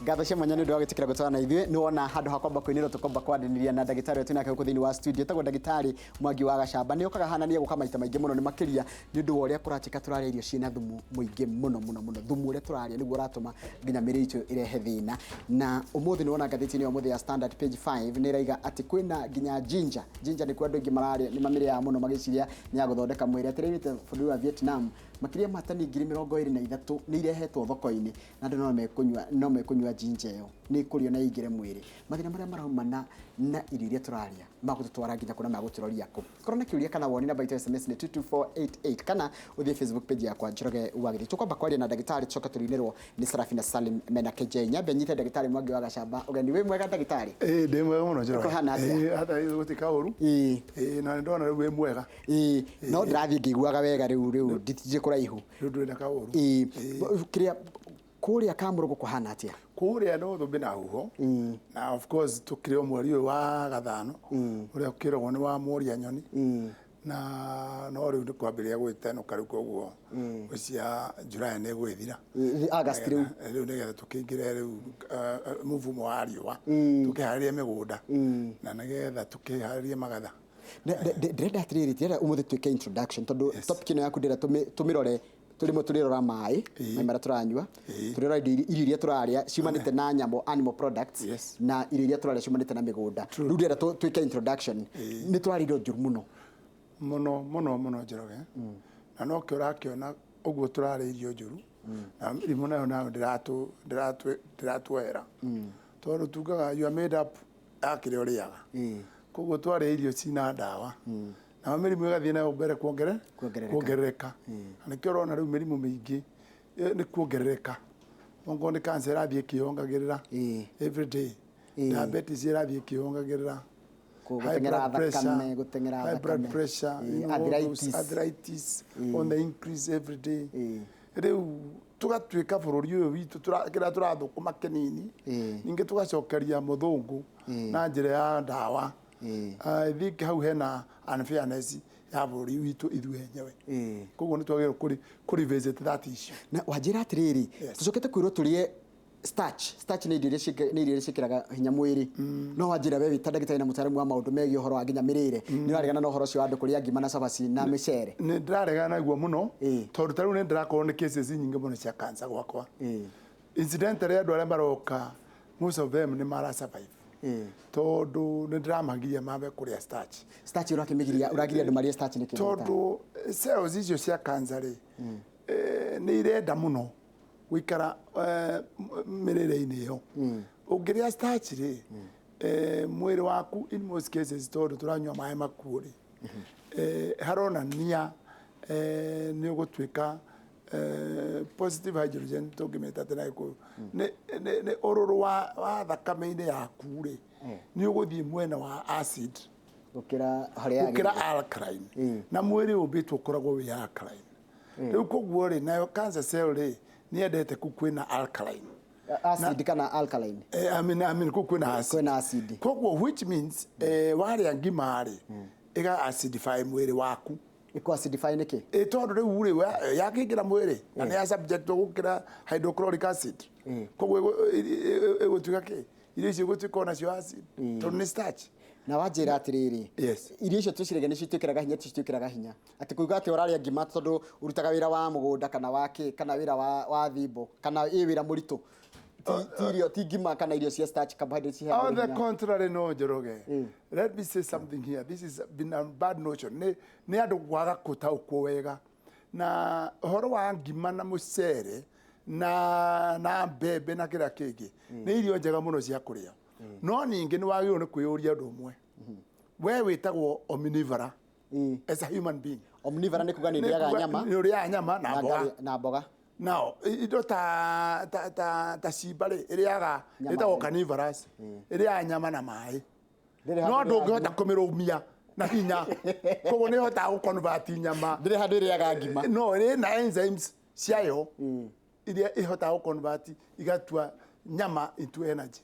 Ngatho cia mwanya nĩ ũndũ wa gwĩtĩkĩra gũtwarana na ithuĩ. Nĩ wona handũ ha kwamba kũinĩrwo, tũkwamba kwaranĩria na ndagĩtarĩ ũrĩa twĩ nake gũkũ thĩinĩ wa studio, etagwo ndagĩtarĩ Mwangi wa Gacamba. Nĩ okaga hana nĩ egũka maita maingĩ mũno, nĩ makĩria nĩ ũndũ wa ũrĩa kũratuĩka tũrarĩa irio ciĩna thumu mũingĩ mũno mũno mũno. Thumu ũrĩa tũrarĩa nĩguo ũratũma nginya mĩrĩ itũ ĩrehe thĩna. Na ũmũthĩ nĩ wona ngathĩti-inĩ ya ũmũthĩ ya Standard page 5 nĩ ĩraiga atĩ kwĩna nginya ginger. Ginger nĩkuo andũ aingĩ mararĩa, nĩ mamĩrĩaga mũno magĩciria nĩ ya gũthondeka mwĩrĩ. Atĩ rĩu bũrũri wa Vietnam makĩria ma tani 23,000 nĩ irehetwo thoko-inĩ, na andũ no mekũnyua ginger ĩyo, nĩ ĩkũrĩo na ĩingĩre mwĩrĩ. Mathĩna marĩa maraumana na irio iria tũrarĩa magũtũtwara nginya kũ na magũtũroria kũ? Korwo na kĩũria kana woni, namba itũ ya SMS nĩ 22488, kana ũthiĩ Facebook page yakwa, Njoroge wa Gĩthii. Tũkwamba kwaria na ndagĩtarĩ, tũcoke tũrinĩrwo nĩ Sarafina Salim mena KJ. Nyambe nyite ndagĩtarĩ Mwangi wa Gacamba ũgeni. Wĩ mwega, ndagĩtarĩ? Ĩĩ, ndĩ mwega mũno, Njoroge. Kũhana atĩa? Ĩĩ, hata gũtirĩ kaũru. Ĩĩ, na nĩ ndona rĩu wĩ mwega. Ĩĩ, no ndĩrathiĩ ngĩiguaga wega rĩu nditinje kũraihu. Rĩu ndũrĩ na kaũru. Ĩĩ, kĩrĩa kũrĩa Kamũrũgũ kũhana atĩa? Kũrĩa no thũmbĩ na huho. Na of course tũkĩrĩ o mweri ũyũ wa gathano ũrĩa ũkĩragwo nĩ wa mworia nyoni. Na no rĩu nĩ kwambĩrĩria gwĩtenũka rĩu, koguo ngwĩciria July nĩ ĩgũgĩthira. August rĩu. Rĩu nĩgetha tũkĩingĩre rĩu mũvumo wa riũa, tũkĩharĩrie mĩgũnda na nĩgetha tũkĩharĩrie magetha. Ndĩrenda atĩrĩrĩ, ndĩrenda ũmũthĩ twĩke introduction tondũ topic ĩno yaku ndĩrenda tũmĩrore tũrĩmwe, tũrĩrora maĩ, maĩ marĩa tũranyua, tũrĩrora indo irio iria tũrarĩa ciumanĩte na nyamũ, animal products, na irio iria tũrarĩa ciumanĩte na mĩgũnda. Rĩu ndĩrenda twĩke introduction. Nĩ tũrarĩa irio njũru mũno. Mũno mũno mũno, Njoroge, na nokĩo ũrakĩona ũguo tũrarĩa irio njũru na mĩrimũ nayo ndĩratuohera, tondũ tugaga you are made up ya kĩrĩa ũrĩaga. Koguo twarĩa irio cina ndawa, nayo mĩrimũ ĩgathiĩ nayo mbere kuongerereka. Kuongerereka. Na nĩkĩo ũrona rĩu mĩrimũ mĩingĩ nĩ kuongerereka. Okorwo nĩ cancer, ĩrathiĩ ĩkĩongagĩrĩra every day. Diabetes ĩrathiĩ ĩkĩongagĩrĩra. High gũteng'era blood pressure, thakame, gũteng'era high blood thakame. pressure, all those arthritis. Arthritis on the increase every day. Rĩu tũgatuĩka bũrũri ũyũ witũ kĩrĩa tũrathũkũma kĩnini, ningĩ tũgacokeria mũthũngũ na njĩra ya ndawa. I think hau hena unfairness ya bũrũri witũ ithuĩ enyewe. Koguo nĩ twagĩrĩirwo kũ revisit that issue. Na wanjĩra atĩrĩrĩ, tũcokete kwĩrwo tũrĩe starch. Starch nĩ irio iria ciĩkĩraga hinya mwĩrĩ, no wanjĩra we wĩ ta ndagĩtarĩ na mũtaaramu wa maũndũ megiĩ ũhoro wa nginya mĩrĩre, nĩ ũraregana na ũhoro ũcio wa andũ kũrĩa ngima na cabaci na mĩcere? Nĩ ndĩraregana naguo mũno, tondũ ta rĩu nĩ ndĩrakorwo nĩ cases nyingĩ mũno cia cancer gwakwa. Incidentally, andũ arĩa maroka, most of them nĩ mara survive tondũ nĩ ndĩramagiria mambe kũrĩa starch. Starch ũrakĩmĩgiria, ũragiria andũ marĩe starch nĩkĩ? Tondũ cells icio cia cancer rĩ, nĩ irenda mũno gũikara mĩrĩre-inĩ ĩyo. Ũngĩrĩa starch rĩ, mwĩrĩ waku in most cases, tondũ tũranyua maĩ makuũ rĩ, haronania nĩ ũgũtuĩka positive hydrogen, tũngĩmĩta atĩ na Gĩkũyũ nĩ ũrũrũ wa thakame-inĩ yaku rĩ, nĩ ũgũthiĩ mwena wa acid gũkĩra harĩa gũkĩra yagĩrĩire. Alkaline. Na mwĩrĩ ũmbĩtwo ũkoragwo wĩ alkaline. Rĩu koguo rĩ, nayo cancer cell rĩ, nĩ yendete kũu kwĩna alkaline. Acid kana alkaline? I mean kũu kwĩna acid. Kwĩna acid. Koguo which means warĩa ngima rĩ, ĩga acidify mwĩrĩ waku. Ĩkũ acidify nĩkĩ? Ĩ tondũ rĩu rĩ, yakĩingĩra mwĩrĩ na nĩ ya subject gũkĩra hydrochloric acid, koguo ĩgũtuĩka kĩ, irio icio igũtuĩka onacio acid tondũ nĩ starch. Na wanjĩra atĩrĩrĩ, Yes. irio icio tũcirege nĩcio itwĩkĩraga hinya, ticio twĩkĩraga hinya. Atĩ kuga atĩ ũrarĩa ngima tondũ ũrutaga wĩra wa mũgũnda kana wa kĩ, kana wĩra wa thimbo, kana ĩ wĩra mũritũ, ti irio, ti ngima kana irio cia starch, carbohydrates ciheaga On the hinya. contrary, no, Njoroge. Let me say something here. This has been a bad notion. Nĩ andũ kwaga gũtaũkwo wega. Na ũhoro wa ngima na mũcere na mbembe na kĩrĩa kĩngĩ nĩ irio njega mũno cia kũrĩa. No ningĩ nĩ wagĩrĩirwo nĩ kwĩyũria ũndũ ũmwe. We wĩtagwo omnivore as a human being. Omnivore nĩ kuga nĩ ndĩaga nyama Nĩ ũrĩaga nyama na mboga. Na mboga. Now, indo ta cimba rĩ, ĩrĩaga Nyama ĩtagwo theri. carnivorous, ĩrĩaga nyama na maĩ. Ndĩrĩ No handũ ĩrĩaga ndũngĩhota ngima. kũmĩrũmia na hinya, koguo nĩ ĩhotaga gũ-convert nyama. Ndĩrĩ handũ ĩrĩaga ngima. No ĩrĩ na enzymes ciayo iria ĩhotaga gũ-convert igatua nyama into energy.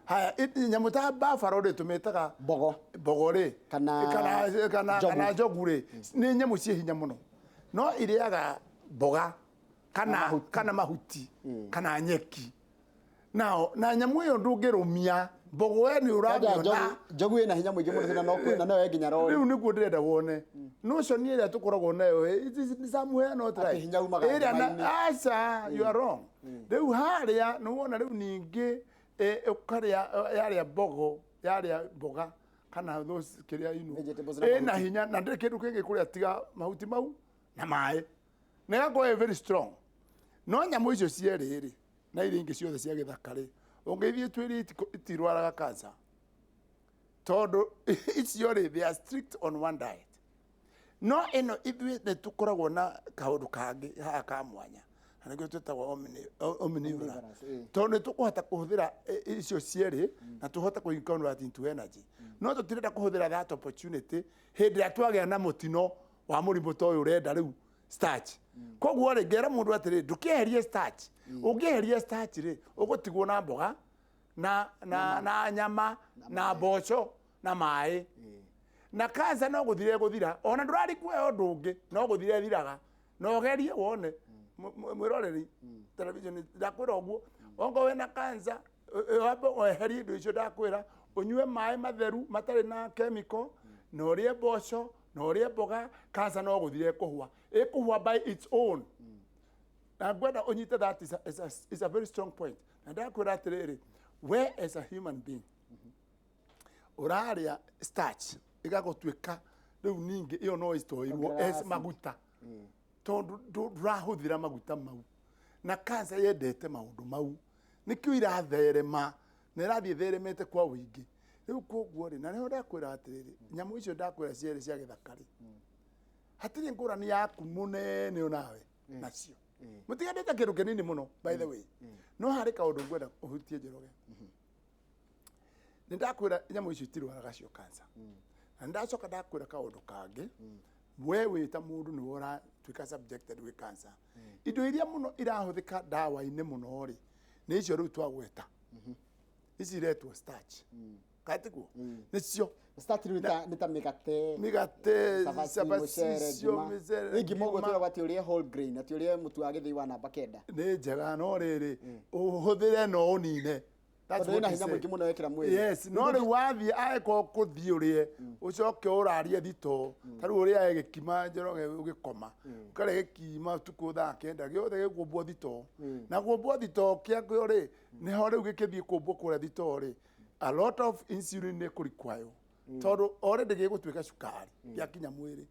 Haya, nyamũ ta buffalo rĩ, tũmĩtaga Mbogo. Mbogo rĩ, Kana kana njogu. Kana njogu rĩ, nĩ nyamũ ciĩ hinya mũno, no irĩaga mboga kana mahuti. Kana mahuti kana nyeki. Nao na nyamũ ĩyo ndũngĩrũmia mbogo we nĩ Kwanja ũramĩona. Njogu ĩna hinya mũingĩ mũno na no na no nginya rori. Rĩu nĩguo ndĩrenda wone notion ĩrĩa tũkoragwo nayo, it is somewhere not Atĩ right. hinya umaga Ĩrĩa na nduma-inĩ. aca, you are wrong. Rĩu harĩa nĩ wona rĩu ningĩ ũkarĩa yarĩa mbogo, yarĩa mboga kana those kĩrĩa ino Vegetables na ĩna mahuti. Hinya na ndĩrĩ kĩndũ kĩngĩ kũrĩa tiga mahuti mau na maĩ na ĩgakorwo ĩ very strong. No nyamũ icio cierĩ rĩ na iria ingĩ ciothe cia gĩthaka rĩ, ũngĩthiĩ twĩrie itirwaraga cancer tondũ icio rĩ, they are strict on one diet. No ĩno ithuĩ nĩ tũkoragwo na kaũndũ kangĩ haha ka mwanya na nĩkĩo twĩtagwo omnivorous. Omnivorous, ĩĩ. Tondũ nĩ tũkũhota kũhũthĩra icio cierĩ na tũhote kũ convert into energy, no tũtirenda kũhũthĩra that opportunity hĩndĩ ĩrĩa twagĩa na mũtino wa mũrimũ ta ũyũ ũrenda rĩu starch. Koguo rĩ, ngera mũndũ atĩrĩ, ndũkĩeherie starch. Ũngĩeheria starch rĩ, ũgũtigwo na mboga na nyama na mboco na maĩ na kansa no gũthira ĩgũthira. Ona ndũrari kuoya ũndũ ũngĩ, no gũthira ĩthiraga na ũgerie wone. Mwĩroreri television, ndakwĩra ũguo, okorwo wĩna kansa, wambe weherie indo icio ndakwĩra, ũnyue maĩ matheru matarĩ na chemical, na ũrĩe mboco na ũrĩe mboga, kansa no gũthira ĩkũhwa, ĩkũhwa by its own. Na ngwenda ũnyite that is a very strong point. Na ndakwĩra atĩrĩrĩ, we as a human being ũrarĩa starch ĩgagũtuĩka rĩu ningĩ ĩyo no ĩstoirwo Ongerera as acid. Maguta tondũ ndũrahũthĩra maguta mau na cancer yendete maũndũ mau, nĩkĩo iratherema na ĩrathiĩ ĩtheremete kwa ũingĩ rĩu. Koguo rĩ, na nĩho ndakwĩra atĩrĩrĩ, nyamũ icio ndakwĩra cierĩ cia gĩthaka rĩ, hatirĩ ngũrani yaku mũnene onawe nacio, mũtiganĩte kĩndũ kĩnini mũno. By the way, no harĩ kaũndũ ngwenda ũhutie, Njoroge. Nĩ ndakwĩra nyamũ icio itirwaraga cio cancer, na nĩ ndacoka ndakwĩra kaũndũ kangĩ, we wĩ ta mũndũ nĩwe ũratuĩka subjected gwĩ cancer. Indo iria mũno irahũthĩka ndawa-inĩ mũno rĩ, nĩ icio rĩu twagweta, ici iretwo starch, katiguo nĩcio. Starch rĩu nĩ ta mĩgate, mĩgate, cabaci, cabaci, mũcere, icio, ngima. mĩcere, Nĩ ngima ũguo ngima. twĩragwo atĩ ũrĩe whole grain, atĩ ũrĩe mũtu wa gĩthĩi wa namba 9. Nĩ njega, no rĩrĩ, ũhũthĩre no ũnine. That's Tondũ what ĩna he hinya said. mũingĩ mũno wekĩra mwĩrĩ. Yes, no rĩu wathiĩ angĩkorwo kũthiĩ ũrĩe ũcoke ũrarie thitoo, ta rĩu ũrĩae gĩkima, Njoroge, ũgĩkoma ũkarĩa gĩkima ũtukũ thaa 9 gĩothe gĩkũmbwo thitoo, na kũmbwo thitoo kĩakĩo rĩ, nĩho rĩu gĩkĩthiĩ kũmbwo kũrĩa thitoo rĩ, a lot of insulin nĩ kũrequire tondũ already gĩgũtuĩka cukari gĩakinya mwĩrĩ.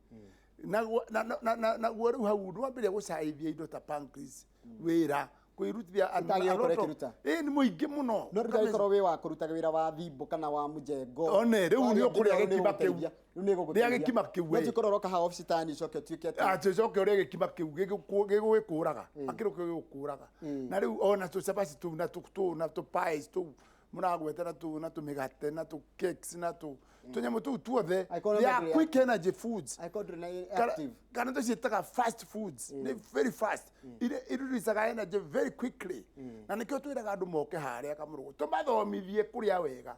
Naguo rĩu hau ndwambĩrĩria gũcaithia indo ta pancreas wĩra kwĩrutithia Ĩtagĩrĩirwo a lot gũkorwo ĩkĩruta. Ĩĩ, nĩ mũingĩ mũno. No rĩu gĩkorwo wĩ wa kũrutaga wĩra wa thimbo kana wa mũjengo. One, rĩu Warĩa nĩ ũkũrĩa ngima gĩkima kĩu. nĩ ĩgũgũteithia. Rĩu nĩ ĩgũgũteithia. Rĩa gĩkima kĩu, No we. ti korwo ũroka haha obici tani ũcoke ũtuĩke atĩ atĩ ũcoke ũrĩe gĩkima kĩu gĩgũgĩkũraga akĩrĩ kĩu gĩgũkũraga. Na rĩu ona tũcabaci tũu na tũ na tũ pies tũu mũragweta na tũ na tũmĩgate na tũ cakes na tũ tũnyamũ tũu tuothe, Angĩkorwo they are ndũrĩ quick energy foods. Angĩkorwo ndũrĩ na active. Kana tũciĩtaga fast foods, nĩ very fast, iria ireleasaga energy very quickly. Na nĩkĩo twĩraga andũ moke harĩa Kamũrũgũ tũmathomithie kũrĩa wega.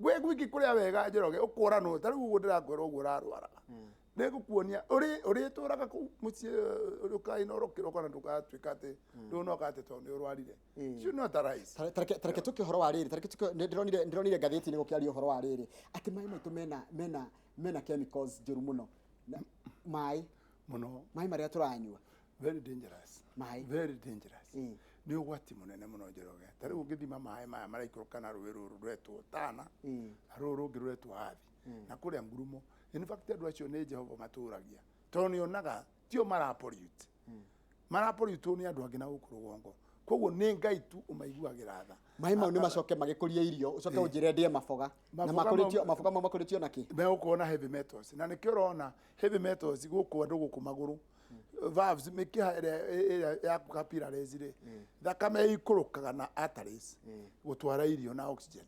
Gwĩ gwiki kũrĩa wega, Njoroge, ũkũranwo ta rĩu ũguo ndĩrakwĩra ũguo ũrarwaraga, nĩngũkuonia ũrĩtũraga kũu mũciĩ ũkainoro kana ndũgatuĩka atĩ ndũnoka atĩ tondũ nĩ ũrwarire. Should not arise. Tareke tũke ũhoro wa rĩrĩ, tareke tũke ndĩronire ngathĩti-inĩ gũkĩario ũhoro wa rĩrĩ atĩ maĩ maitũ mena chemicals njũru mũno. Maĩ mũno. Maĩ marĩa tũranyua. Very dangerous. Maĩ. Very dangerous. Nĩ ũgwati mũnene mũno, Njoroge. Ta rĩu ũngĩthima maĩ maya maraikũrũka na rũĩ rũrũ rwetwo Tana na rũrũ rũngĩ rũretwo Athi na kũrĩa ngurumo, in fact andũ acio nĩ Jehova matũragia tondũ nĩ onaga tio marapollute, marapollute nĩ andũ angĩ na gũkũ rũgongo, koguo nĩ Ngai tu ũmaiguagĩra tha. Maĩ mau nĩ macoke magĩkũrie irio, ũcoke ũnjĩre ndĩe maboga na Maboga makũrĩtio, maboga mau makũrĩtio na kĩ? Megũkorwo na heavy metals, na nĩkĩo ũrona heavy metals gũkũ andũ gũkũ magũrũ, valves, mĩkiha ĩrĩa ya capillaries rĩ, thakame ĩikũrũkaga na arteries gũtwara irio na oxygen,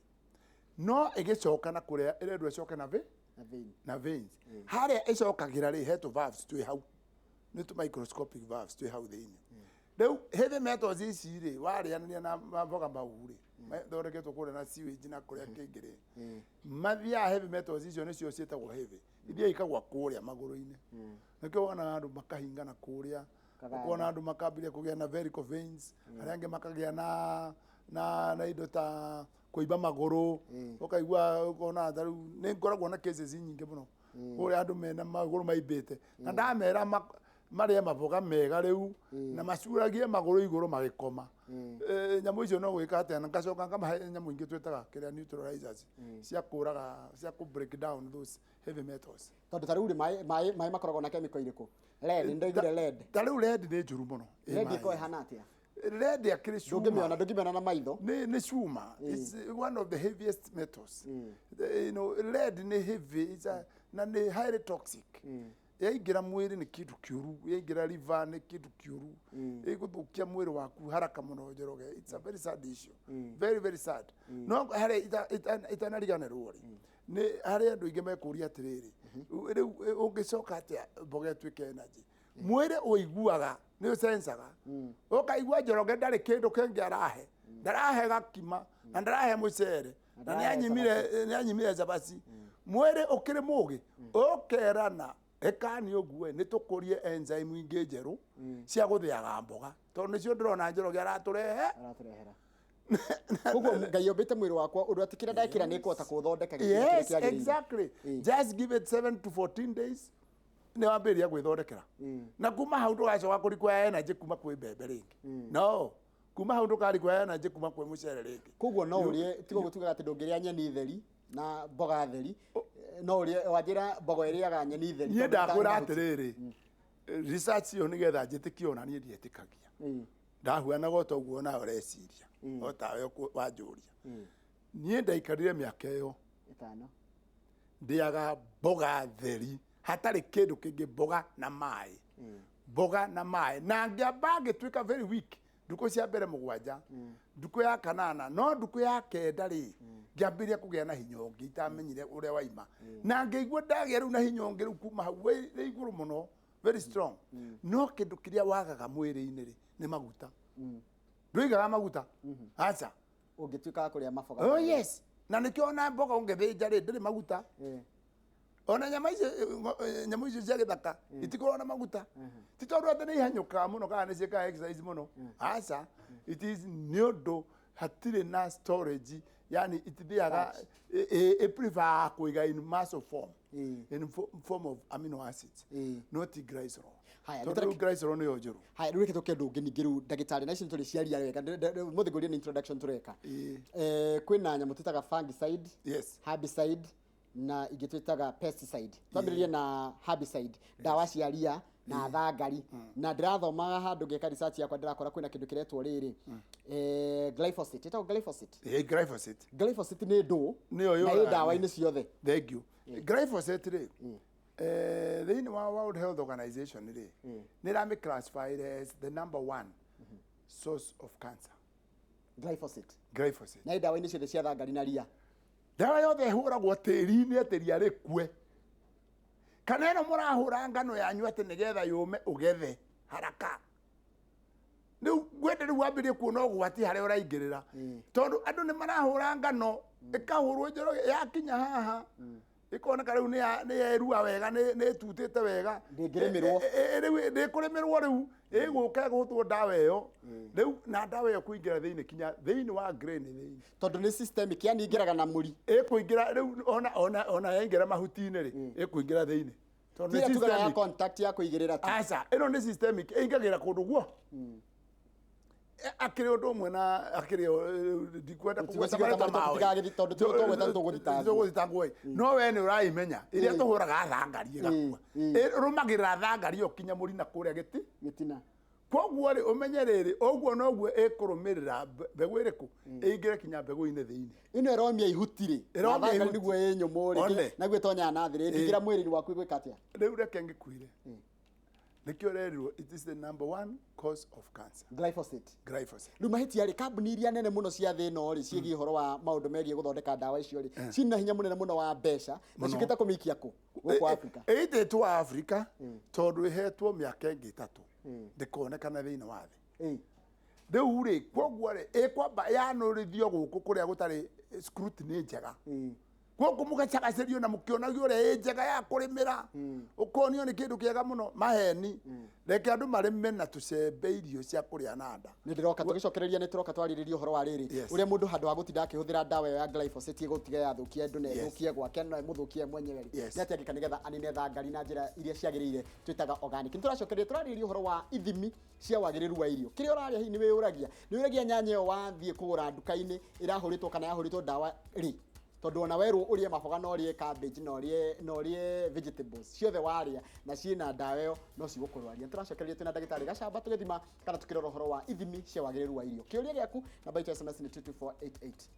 no ĩgĩcoka na kũrĩa ĩrendwo ĩcoke na Na vein. Na veins harĩa ĩcokagĩra rĩ, he tũ valves twĩ hau, nĩ tũ microscopic valves twĩ hau thĩinĩ. Rĩu heavy metals ici rĩ, warĩanĩria na maboga mau rĩ, mathondeketwo kũrĩa na sewage na kũrĩa kĩngĩ rĩ, mathiaga heavy metals icio nĩcio ciĩtagwo heavy, ithiaga ikagwa kũrĩa magũrũ-inĩ. Nĩkĩo wonaga andũ makahingana kũrĩa. Kaganda. Ũkona andũ makambĩrĩria kũgĩa na varicose veins, arĩa angĩ makagĩa na Na indo ta kũimba magũrũ, ũkaigua ũkona ta rĩu nĩ ngoragwo na cases nyingĩ mũno kũrĩa andũ mena magũrũ maimbĩte, na ndamera marĩe maboga mega rĩu na macuragie magũrũ igũrũ magĩkoma. Nyamũ icio no gwĩka atĩa, na ngacoka ngamahe nyamũ ingĩ twĩtaga kĩrĩa neutralizers cia kũraga, cia kũ break down those heavy metals. Tondũ ta rĩu rĩ, maĩ makoragwo na chemical irĩkũ? Lead, nĩ ndaiguire lead. Ta rĩu lead nĩ njũru mũno ĩ Lead maĩ. ĩkoragwo ĩhana atĩa? Lead akĩrĩ cuma. Ndũngĩmĩona na maitho. Nĩ cuma. It's one of the heaviest metals. Lead nĩ heavy, na nĩ highly toxic. Yaingĩra mwĩrĩ nĩ kĩndũ kĩũru, yaingĩra liver nĩ kĩndũ kĩũru, ĩgũthũkia mwĩrĩ waku haraka mũno, Njoroge. It's a very sad issue, very very sad. No harĩa itanariganĩrwo rĩ, nĩ harĩ andũ aingĩ mekũria atĩrĩrĩ, rĩu ũngĩcoka atĩa mboga ĩtuĩke energy? Mwĩrĩ ũiguaga, nĩ ũsensaga, ũkaigua Njoroge ndarĩ kĩndũ kĩngĩ arahe, ndarahe gakima na ndarahe mũcere na nĩ anyimire cabaci. Mwĩrĩ ũkĩrĩ mũgĩ, ũkerana ĩkani ũguo nĩ tũkũrie enzyme ingĩ njerũ cia gũthĩaga mboga, tondũ nĩcio ndĩrona Njoroge aratũrehe. Aratũrehera. Koguo Ngai ombĩte mwĩrĩ wakwa ũndũ atĩ kĩrĩa ndekĩra nĩ ĩkũhota kũũthondeka gĩkĩro kĩrĩa Yes. kĩagĩrĩire. Exactly. Just give it 7 to 14 days, nĩ wambĩrĩria gwĩthondekera, na kuma hau ndũgacoka kũ require energy kuma kwĩ mbembe rĩngĩ. No kuma hau ndũka require energy kuma kwĩ mũcere rĩngĩ. Koguo no ũrĩe, tiga ũguo tugaga atĩ ndũngĩrĩa nyeni theri na mboga theri, no ũrĩe wanjĩra mbogo ĩrĩaga nyeni theri. Niĩ tondũ ndakwĩra mahuti. atĩrĩrĩ, research ĩyo nĩgetha njĩtĩkie, ona niĩ ndietĩkagia. Ndahuanaga o ta ũguo nawe ũreciria, o tawe wanjũria. Niĩ ndaikarire mĩaka ĩyo 5. Ndĩaga mboga theri, hatarĩ kĩndũ kĩngĩ, mboga na maĩ, mboga na maĩ, na ngĩamba ngĩtuĩka very weak ndukũ cia mbere 7, ndukũ ya kanana, no ndukũ ya kenda rĩ, ngĩambĩrĩria kũgĩa na hinya ũngĩ itamenyire ũrĩa waima, na ngĩigua ndagĩa rĩu na hinya ũngĩ rĩu kuma hau wĩ igũrũ mũno, very strong. No kĩndũ kĩrĩa wagaga mwĩrĩ-inĩ rĩ, nĩ maguta. Ndũigaga maguta, aca. Ũngĩtuĩka wa kũrĩa maboga. Oh yes, na nĩkĩo ona mboga ũngĩthĩnja rĩ, ndĩrĩ maguta. Ona nyama icio, nyamũ icio cia gĩthaka itikoragwo na maguta. Ti tondũ atĩ nĩ ihanyũkaga mũno kana nĩ ciĩkaga exercise mũno, aca. It is nĩ ũndũ hatirĩ na storage, yani itithiaga, ĩ prefer kũiga in muscle form, in form of amino acids, not glycerol. Haya, Tondũ rĩu glycerol nĩyo njũru. Haya, rĩu reke tũke ũndũ ũngĩ ningĩ rĩu, ndagĩtarĩ, na ici nĩ tũrĩ ciaria wega. Mũthĩ ngũria nĩ introduction tũreka. Kwĩna nyamũ twĩtaga fungicide, herbicide na ingĩ twĩtaga pesticide. Twambĩrĩrie na herbicide, ndawa cia ria na thangari. Na ndĩrathomaga handũ ngĩka research yakwa, ndĩrakora kwĩna kĩndũ kĩretwo rĩrĩ, glyphosate, ĩtagwo glyphosate. Glyphosate. Glyphosate nĩ ndũ Nĩyo na ĩ yũragaga. ndawa-inĩ ciothe. Thank you. Glyphosate rĩ, thĩinĩ wa World Health Organization rĩ, nĩ ĩramĩ classify as the number one source of cancer. Glyphosate? Glyphosate. Na ĩ ndawa-inĩ ciothe cia thangari na ria. Ndawa yothe ĩhũragwo tĩri-inĩ atĩ ria rĩkue, kana ĩno mũrahũra ngano yanyu atĩ nĩgetha yũme ũgethe haraka, rĩu ngwenda rĩu wambĩrĩrie kuona ũgwati harĩa ũraingĩrĩra, tondũ andũ nĩ marahũra ngano, ĩkahũrwo njoro, yakinya haha ĩkoneka rĩu nĩ yerua wega, nĩ ĩtutĩte wega. Ndĩngĩrĩmĩrwo. Rĩu ndĩkũrĩmĩrwo, rĩu ĩgũka ĩgũtwo ndawa ĩyo rĩu, na ndawa ĩyo kũingĩra thĩinĩ kinya thĩinĩ wa grain thĩinĩ. Tondũ nĩ systemic, yani ingĩraga na mũri. Ĩkũingĩra rĩu ona yaingĩra mahuti-inĩ rĩ, ĩkũingĩra thĩinĩ tondũ nĩ Tira tugaga ya systemic. contact ya kũigĩrĩra tu. Aca, ĩno nĩ systemic, ĩingagĩra kũndũ guo. Akĩrĩ ũndũ ũmwe na akĩrĩ ndikwenda kũgweta Tũtigweta marĩtwa marĩtwa, mao. tũtigagĩthi- tondũ tũgweta nĩtũgũthitangwo. Tũgũthitangwo ĩ. No we nĩ ũraimenya ĩrĩa tũhũraga thangari ĩgakua. Ĩrũmagĩrĩra thangari ĩyo kinya mũri na kũrĩa gĩti. Gĩtina. Koguo rĩ, ũmenye rĩrĩ, ũguo noguo ĩkũrũmĩrĩra mbegũ ĩrĩkũ, ĩingĩre kinya mbegũ-inĩ thĩinĩ. Ĩno ĩromia ihuti rĩ, na Ĩromia thangari ihuti. nĩguo ĩ nyũmũ rĩ, One. naguo ĩtonyaga na thĩ rĩ, ĩngĩingĩra mwĩrĩ-inĩ waku ĩgwĩka atĩa? Rĩu reke ngĩkwĩre nĩkĩo rerirwo it is the number one cause of cancer. Glyphosate? Glyphosate. Rĩu mahĩtia rĩ, kambuni iria nene mũno cia thĩ ĩno rĩ, ciĩgiĩ ũhoro wa maũndũ megiĩ gũthondeka ndawa icio rĩ, cina hinya mũnene mũno wa mbeca, na Mũno. ciũkĩte kũmĩikia kũ gũkũ Afrika? Ĩitĩtwo Afrika tondũ ĩhetwo mĩaka ĩngĩ 3 ndĩkonekana thĩinĩ wa thĩ. Rĩu rĩ, koguo rĩ, ĩkwamba yanũrithio gũkũ kũrĩa gũtarĩ scrutiny njega. Gũkũ mũgacagacerio na mũkĩonagio ũrĩa ĩ njega ya kũrĩmĩra, ũkonio nĩ kĩndũ kĩega mũno. Maheni. Reke andũ marĩme na tũcembe irio cia kũrĩa na nda. Nä ndä roka tå gä cokereria, nä tå roka twarä rä ũhoro wa rĩrĩ, ũrĩa mũndũ handũ ha gũtinda akĩhũthĩra ndawa ĩyo ya glyphosate ĩgũtiga yathũkia andũ na ĩthũkie gwake na ĩmũthũkie mwenyewe rĩ, nĩ atĩa angĩka nĩgetha anine thangari na njĩra iria ciagĩrĩire twĩtaga organic. Nĩ tũracokereria tũrarĩrĩria ũhoro wa ithimi cia wagĩrĩru wa irio. Kĩrĩa ũrarĩa, hihi nĩ wĩyũragia, nĩ wĩyũragia nyanya ĩyo wathiĩ kũgũra nduka-inĩ ĩrahũrĩtwo kana yahũrĩtwo ndawa rĩ? Tondũ ona werwo ũrĩe maboga na ũrĩe cabbage na ũrĩe vegetables ciothe, warĩa na ciĩna ndawa ĩyo no cigũkũrwaria. Nĩ tũracokereria twĩna ndagĩtarĩ Gacamba tũgĩthima kana tũkĩrora ũhoro wa ithimi cia wagĩrĩru wa irio. Kĩũria gĩaku, namba itũ ya SMS nĩ 22488.